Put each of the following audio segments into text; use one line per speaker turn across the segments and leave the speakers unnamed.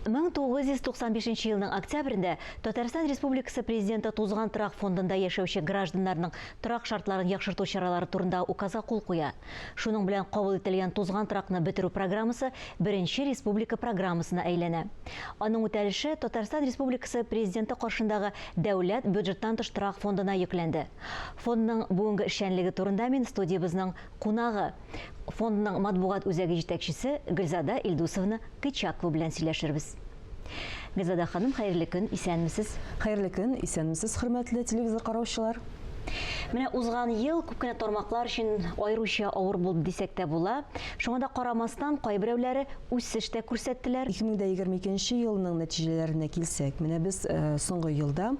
1995 елның октябрендә Татарстан Республикасы Президенты тузган торак фондында яшәүче гражданнарның торак шартларын яхшырту чаралары турында указга кул куя. Шуның белән кабул ителгән тузган торакны бетерү программасы беренче республика программасына әйләнә. Аның үтәлеше Татарстан Республикасы Президенты каршындагы Дәүләт бюджеттан тыш торак фондына йөкләнде. Фондның бүгенге эшчәнлеге турында мин студиябезнең кунагы, фондның матбугат үзәге җитәкчесе Гөлзада Илдусовна Кычакова белән сөйләшербез. Гөлзада ханым, хәерле көн, исәнмесез.
Хәерле көн, исәнмесез, хөрмәтле телевизор караучылар.
Менә узган ел күп кенә тармаклар өчен аеруча авыр булды дисәк тә була. Шуңа да карамастан, кайберәүләре үсеш тә күрсәттеләр.
2022 елның нәтиҗәләренә килсәк, менә без соңгы елда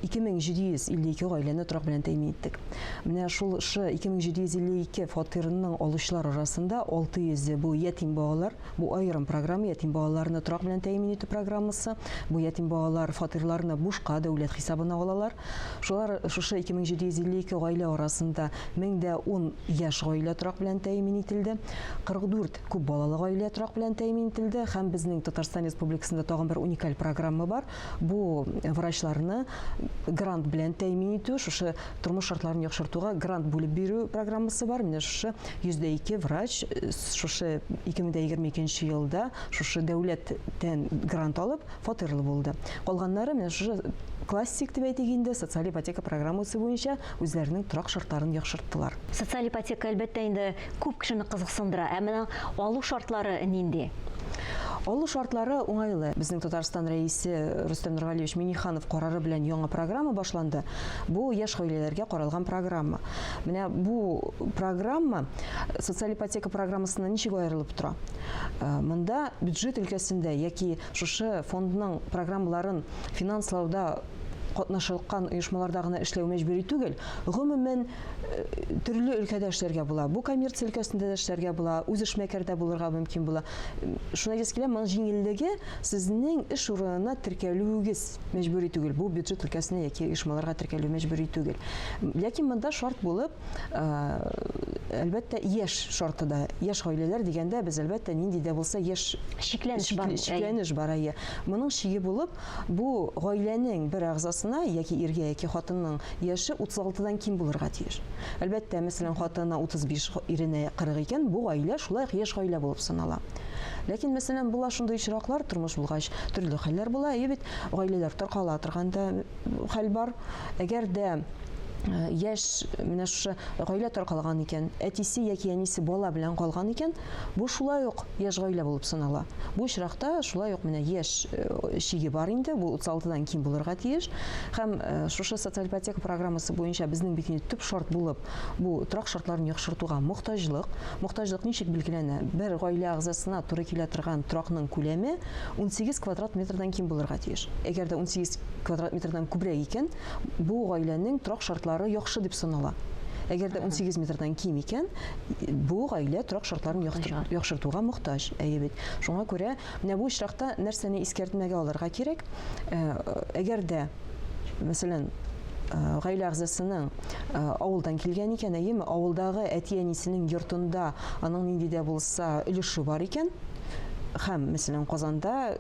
2752 гаиләне торак белән тәэмин иттек. Менә шул шы 2752 фатирның алучылар арасында 600-е бу ятим балалар, бу аерым программа, ятим балаларны торак белән тәэмин итү программасы. Бу ятим балалар фатирларны бушка дәүләт хисабына алалар. Шулар шушы 2752 гаилә арасында 1010 яшь гаилә торак белән тәэмин ителде. 44 күп балалы гаилә торак белән тәэмин ителде һәм безнең Татарстан Республикасында тагын бер уникаль программа бар. Бу врачларны грант белән тәэмин итү, шушы тормыш шартларын яхшыртуга грант бүлеп бирү программасы бар. Менә шушы 102 врач шушы 2022 елда шушы дәүләттән грант алып фатирлы булды. Калганнары менә шушы классик дип әйтик инде, социаль ипотека программасы буенча үзләренең торак шартларын яхшырттылар.
Социаль ипотека, әлбәттә инде, күп кешене кызыксындыра. Ә менә алу шартлары нинди?
Алу шартлары уңайлы. Безнең Татарстан Рәисе Рөстәм Нургалиевич Миңнеханов карары белән яңа программа башланды. Бу яшь гаиләләргә каралган программа. Менә бу программа социаль ипотека программасыннан ничек аерылып тора? Монда бюджет өлкәсендә яки шушы фондның программаларын финанслауда катнашылган оешмаларда гына эшләү мәҗбүри түгел. Гомумән, төрле өлкәдә эшләргә була. Бу коммерция өлкәсендә дә эшләргә була, үз эшмәкәр дә булырга мөмкин була. Шуны әйтәсе килә, моның җиңеллеге сезнең эш урынына теркәлүегез мәҗбүри түгел. Бу бюджет өлкәсенә яки оешмаларга теркәлү мәҗбүри түгел. Ләкин монда шарт булып, әлбәттә, яшь шарты да. Яшь гаиләләр дигәндә без, әлбәттә, нинди дә булса яшь
чикләнеш бар.
Чикләнеш бар, әйе. Моның чиге булып, Бу гаиләнең бер әгъзасына, яки иргә, яки хатынның яше 36-дан ким булырга тиеш. Әлбәттә, мәсәлән, хатынына 35, иренә 40 икән, бу гаилә шулай ук яшь гаилә булып санала. Ләкин, мәсәлән, була шундый очраклар, тормыш булгач, төрле хәлләр була, әйе бит, гаиләләр таркала торган да хәл бар. Әгәр дә яшь менә шушы гаилә таркалган икән, әтисе яки әнисе бала белән калган икән, Бу шулай ук яшь гаилә булып санала. Бу очракта шулай ук менә яшь чиге бар инде, бу 36-дан ким булырга тиеш. Һәм шушы социаль ипотека программасы буенча безнең бит инде төп шарт булып бу торак шартларын яхшыртуга мохтаҗлык. Мохтаҗлык ничек билгеләнә? Бер гаилә әгъзасына туры килә торган торакның күләме 18 квадрат метрдан ким булырга тиеш. Әгәр дә 18 квадрат метрдан күбрәк икән, бу гаиләнең торак шартлары яхшы дип санала. Әгәр дә 18 метрдан ким икән, бу гаилә торак шартларын яхшыртуга мохтаҗ. Әйе бит. Шуңа күрә менә бу очракта нәрсәне искәртмәгә алырга кирәк? Әгәр дә, мәсәлән, гаилә әгъзасының авылдан килгән икән, әйеме, авылдагы әти-әнисенең йортында аның нинди дә булса өлеше бар икән, һәм, мәсәлән, Казанда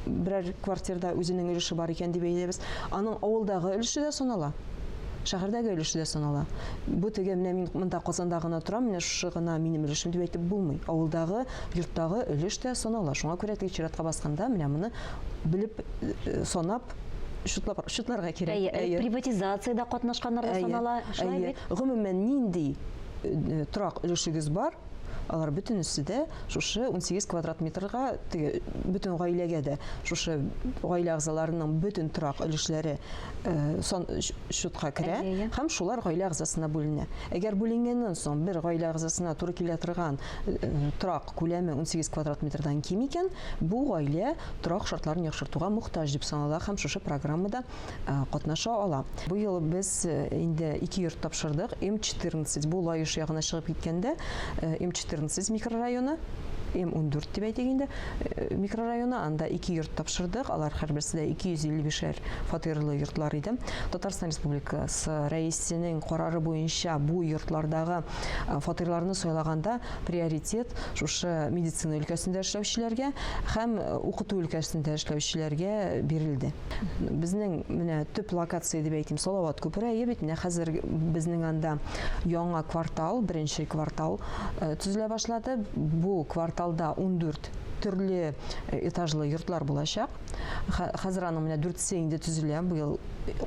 берәр квартирда үзенең өлеше бар икән дип әйтәбез, аның авылдагы өлеше дә санала. Шәһәрдәге өлеше дә санала. Бу теге менә мин монда Казанда гына торам, менә шушы гына минем өлешем дип әйтеп булмый. Авылдагы, йорттагы өлеш тә санала. Шуңа күрә теге чиратка басканда менә моны белеп, санап, чутлап, чутларга кирәк.
Әйе, әйе. Приватизациядә катнашканнар да санала, шулай бит?
Гомумән, нинди торак өлешегез бар, алар бөтенесе дә шушы 18 квадрат метрга, теге бөтен гаиләгә дә шушы гаилә әгъзаларының бөтен торак өлешләре сан счетка керә һәм шулар гаилә әгъзасына бүленә. Әгәр бүленгәннән соң бер гаилә әгъзасына туры килә торган торак күләме 18 квадрат метрдан ким икән, бу гаилә торак шартларын яхшыртуга мохтаҗ дип санала һәм шушы программада катнаша ала. Бу ел без инде ике йорт тапшырдык. М14 бу Лаеш ягына чыгып киткәндә, М14 микрорайоны. М14 дип әйтик инде, микрорайоны, анда ике йорт тапшырдык, алар һәрберсе дә 255 фатирлы йортлар иде. Татарстан Республикасы Рәисенең карары буенча бу йортлардагы фатирларны сайлаганда приоритет шушы медицина өлкәсендә эшләүчеләргә һәм укыту өлкәсендә эшләүчеләргә бирелде. Безнең менә төп локация дип әйтим, Салават күпере, әйе бит, менә хәзер безнең анда яңа квартал, беренче квартал төзелә башлады. Бу кварталда 14 төрле этажлы йортлар булачак. Хәзер аның менә дүртсе инде төзелә, быел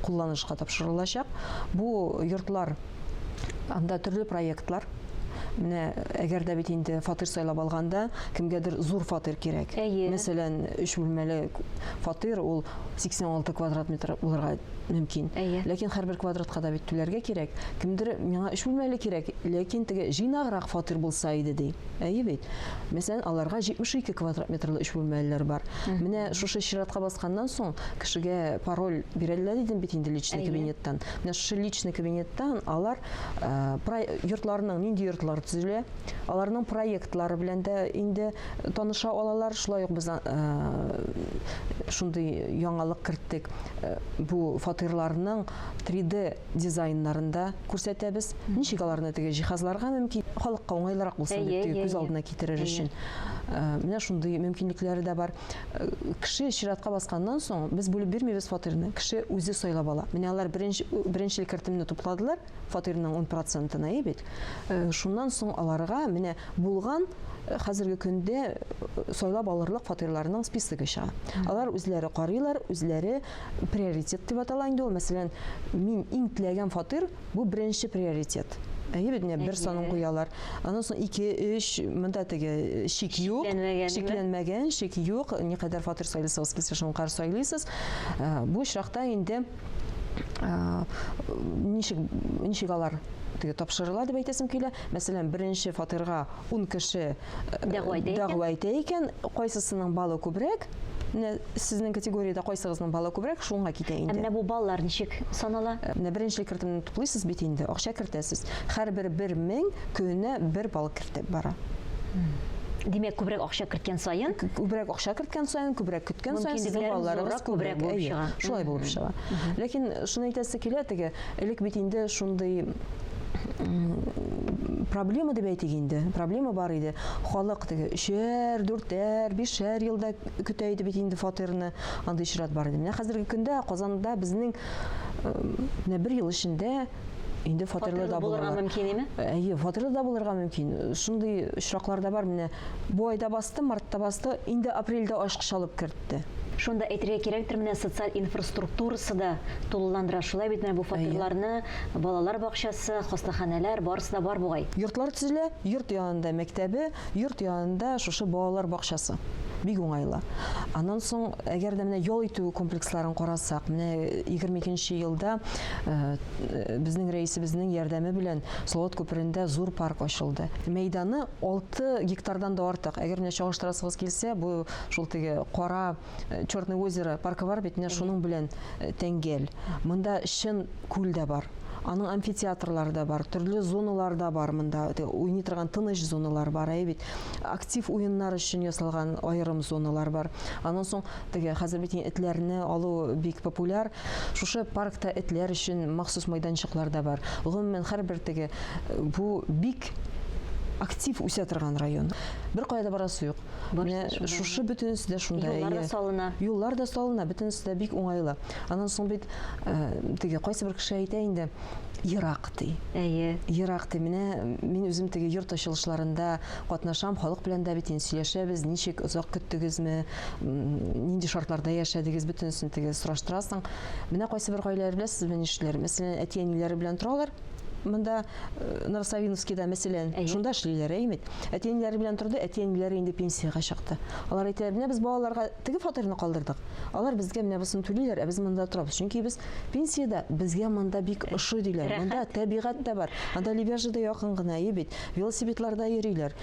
кулланышка тапшырылачак. Бу йортлар анда төрле проектлар. Менә әгәр дә бит инде фатир сайлап алганда, кемгәдер зур фатир кирәк.
Әйе.
Мәсәлән, өч бүлмәле фатир ул 86 квадрат метр булырга мөмкин.
Әйе.
Ләкин һәрбер квадратка да бит түләргә кирәк. Кемдер миңа өч бүлмәле кирәк, ләкин теге җыйнаграк фатир булса иде ди. Әйе бит. Мәсәлән, аларга 72 квадрат метрлы өч бүлмәлеләр бар. Менә шушы чиратка басканнан соң кешегә пароль бирәләр дидем бит инде личный кабинеттан. Менә шушы личный кабинеттан алар э, йортларның нинди йортлар төзелә, аларның проектлары белән дә инде таныша алалар. Шулай ук без э, шундый яңалык керттек. Э, бу фатирларның 3D дизайннарын да күрсәтәбез. Ничек аларны теге җиһазларга мөмкин, халыкка уңайлырак булсын дип теге күз алдына китерер өчен. Э, менә шундый мөмкинлекләре дә бар. Э, кеше чиратка басканнан соң без бүлеп бирмибез фатирны. Кеше үзе сайлап ала. Менә алар беренче беренчел кертемне тупладылар, фатирның 10 процентын, әйе бит. Шуннан соң аларга менә булган хәзерге көндә сайлап алырлык фатирларның списогы чыга. Алар үзләре карыйлар, үзләре приоритет дип атала инде ул. Мәсәлән, мин иң теләгән фатир бу беренче приоритет. Әйе бит, менә бер санын куялар. Аннан соң 2, 3, монда теге шик юк, шикләнмәгән, шик юк. Никадәр фатир сайлыйсыгыз килсә, шуның кадәр сайлыйсыз. Бу очракта инде ничек ничек алар теге тапшырыла дип әйтәсем килә. Мәсәлән, беренче фатирга 10 кеше
дәгъва итә икән,
дәгъва итә икән, кайсысының баллы күбрәк, менә сезнең категориядә кайсыгызның баллы күбрәк, шуңа китә инде.
Ә менә бу баллар ничек санала?
Менә беренче кертемне туплыйсыз бит инде, акча кертәсез. Һәрбер 1000 көненә бер балл кертеп бара.
Димәк, күбрәк акча керткән саен?
Күбрәк акча керткән саен, күбрәк көткән саен сезнең балларыгыз
күбрәк булып чыга.
Шулай булып чыга. Ләкин шуны әйтәсе килә, теге элек бит инде шундый проблема дип әйтик инде, проблема бар иде. Халык теге өчәр, дүртәр, бишәр елда көтә иде бит инде фатирны. Андый чират бар иде. Менә хәзерге көндә Казанда безнең менә бер ел эчендә инде фатирлы да
булырга мөмкин име?
Әйе, фатирлы да булырга мөмкин. Шундый очраклар да бар. Менә бу айда басты, мартта басты, инде апрельдә ачкыч алып кертте.
Шунда әйтергә кирәктер, менә социаль инфраструктурасы да тулыландыра. Шулай бит, менә бу фатирларны, балалар бакчасы, хастаханәләр, барысы да бар бугай.
Йортлар төзелә, йорт янында мәктәбе, йорт янында шушы балалар бакчасы. Бик уңайлы. Аннан соң, әгәр дә менә ял итү комплексларын карасак, менә 22 елда э, безнең рәисебезнең ярдәме белән Салават күперендә зур парк ачылды. Мәйданы 6 гектардан да артык. Әгәр менә чагыштырасыгыз килсә, бу Шул теге кара э, Черное озеро паркы бар бит, менә шуның белән э, тәңгәл. Монда чын күл дә бар. Аның амфитеатрлары да бар, төрле зоналар да бар монда. Уйный торган тыныч зоналар бар, әйе бит. Актив уеннар өчен ясалган аерым зоналар бар. Аннан соң теге хәзер бит этләрне алу бик популяр. Шушы паркта этләр өчен махсус майданчыклар да бар. Гомумән, һәрбер теге э, бу бик актив үсә торган район. Бер кая да барасы юк. Менә шушы бөтенесе дә шунда.
Юллар да салына.
Юллар да салына, бөтенесе дә бик уңайлы. Аннан соң бит э, теге кайсы бер кеше әйтә инде, ерак ди.
Әйе.
Ерак ди. Менә мин үзем теге йорт ачылышларында катнашам, халык белән дә бит инде сөйләшәбез, ничек озак көттегезме, нинди шартларда яшәдегез, бөтенесен теге сораштырасың. Менә кайсы бер гаиләләр беләсезме нишлиләр? Мәсәлән, әти-әниләре белән торалар, монда э, Новосавиновскийда, мәсәлән, шунда эшлиләр, әйе бит? Әти-әниләре белән торды, әти-әниләре инде пенсиягә чыкты. Алар әйтәләр, менә без балаларга теге фатирны калдырдык. Алар безгә менә бусын түлиләр, ә без монда торабыз. Чөнки без пенсиядә, безгә монда бик ошый диләр. Монда табигать тә бар. Анда Лебяжье да якын гына, әйе бит? Велосипедларда йөриләр.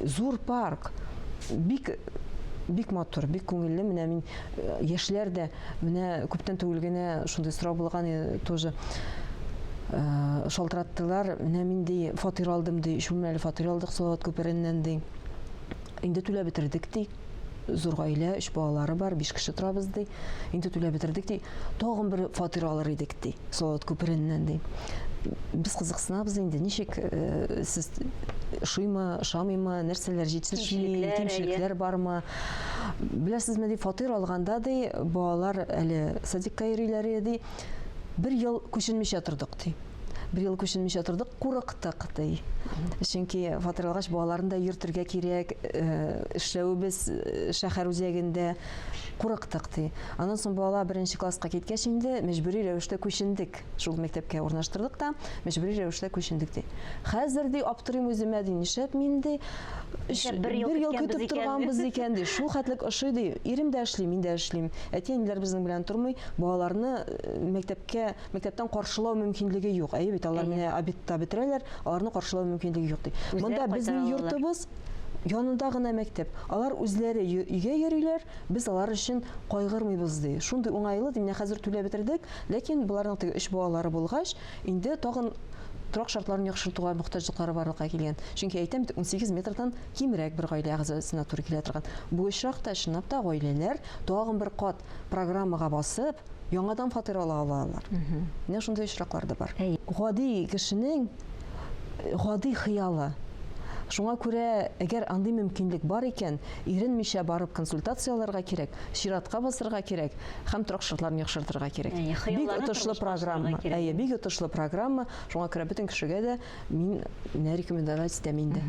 Зур парк. Бик бик матур, бик күңелле. Менә мин э, яшьләр дә Менә күптән түгел генә шундый сорау булган тоже э, шалтыраттылар. Менә мин ди фатир алдым ди, өч бүлмәле фатир алдык Салават күпереннән ди. Инде түләп бетердек, ди. Зур гаилә, өч балалары бар, биш кеше торабыз, ди. Инде түләп бетердек, ди. Тагын бер фатир алыр идек, ди. Салават күпереннән, ди. Без кызыксынабыз инде, ничек э, сез ошыймы, ошамыймы, нәрсәләр җитешми, кимчелекләр бармы? Беләсезме, ди, фатир алганда, ди, балалар әле садикка йөриләр иде, ди. Бер ел күченмичә тордык, ди. Бер ел күченмичә тордык, курыктык, ди. Чөнки фатир алгач, балаларны да йөртергә кирәк, э, эшләвебез э, шәһәр үзәгендә. Курыктык, ди. Аннан соң бала беренче класска киткәч инде мәҗбүри рәвештә күчендек. Шул мәктәпкә урнаштырдык та, мәҗбүри рәвештә күчендек, ди. Хәзер, ди, аптырыйм үземә, ди, нишләп мин, ди,
бер ел, бер ел көтеп
торганбыз икән, ди. Шул хәтлек ошый, ди. Ирем дә эшли, мин дә эшлим. Әти-әниләр безнең белән тормый. Балаларны э, мәктәпкә Мәктәптән каршылау мөмкинлеге юк. Әйе бит, алар менә обедта бетерәләр, аларны каршылау мөмкинлеге юк ди. Монда безнең йортыбыз янында гына мәктәп. Алар үзләре өйгә йөриләр, без алар өчен кайгырмыйбыз ди. Шундый уңайлы ди, менә хәзер түләп бетердек, ләкин боларның теге өч балалары булгач, инде тагын торак шартларын яхшыртуга мохтаҗлыклары барлыкка килгән. Чөнки әйтәм бит, 18 метрдан кимрәк бер гаилә әгъзасына туры килә торган. Бу очракта чынлап та гаиләләр тагын бер кат программага басып, яңадан фатир ала алалар. Менә шундый очраклар да бар. Гади кешенең э, гади хыялы. Шуңа күрә, әгәр андый мөмкинлек бар икән, иренмичә барып консультация алырга кирәк, чиратка басырга кирәк һәм торак шартларын яхшыртырга кирәк. Бик отышлы программа. Әйе, бик отышлы программа. Шуңа күрә бөтен кешегә дә Мин менә рекомендовать итәм инде.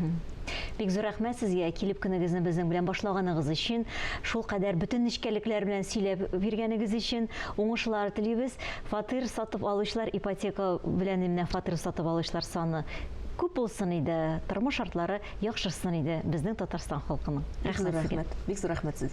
Бик зур рәхмәт сезгә килеп көнегезне безнең белән башлаганыгыз өчен, шул кадәр бөтен нечкәлекләр белән сөйләп биргәнегез өчен уңышлар телибез. Фатир сатып алучылар, ипотека белән менә фатир сатып алучылар саны күп булсын иде, тормыш шартлары яхшырсын иде безнең Татарстан халкының.
Рәхмәт сезгә. Бик зур рәхмәт сезгә.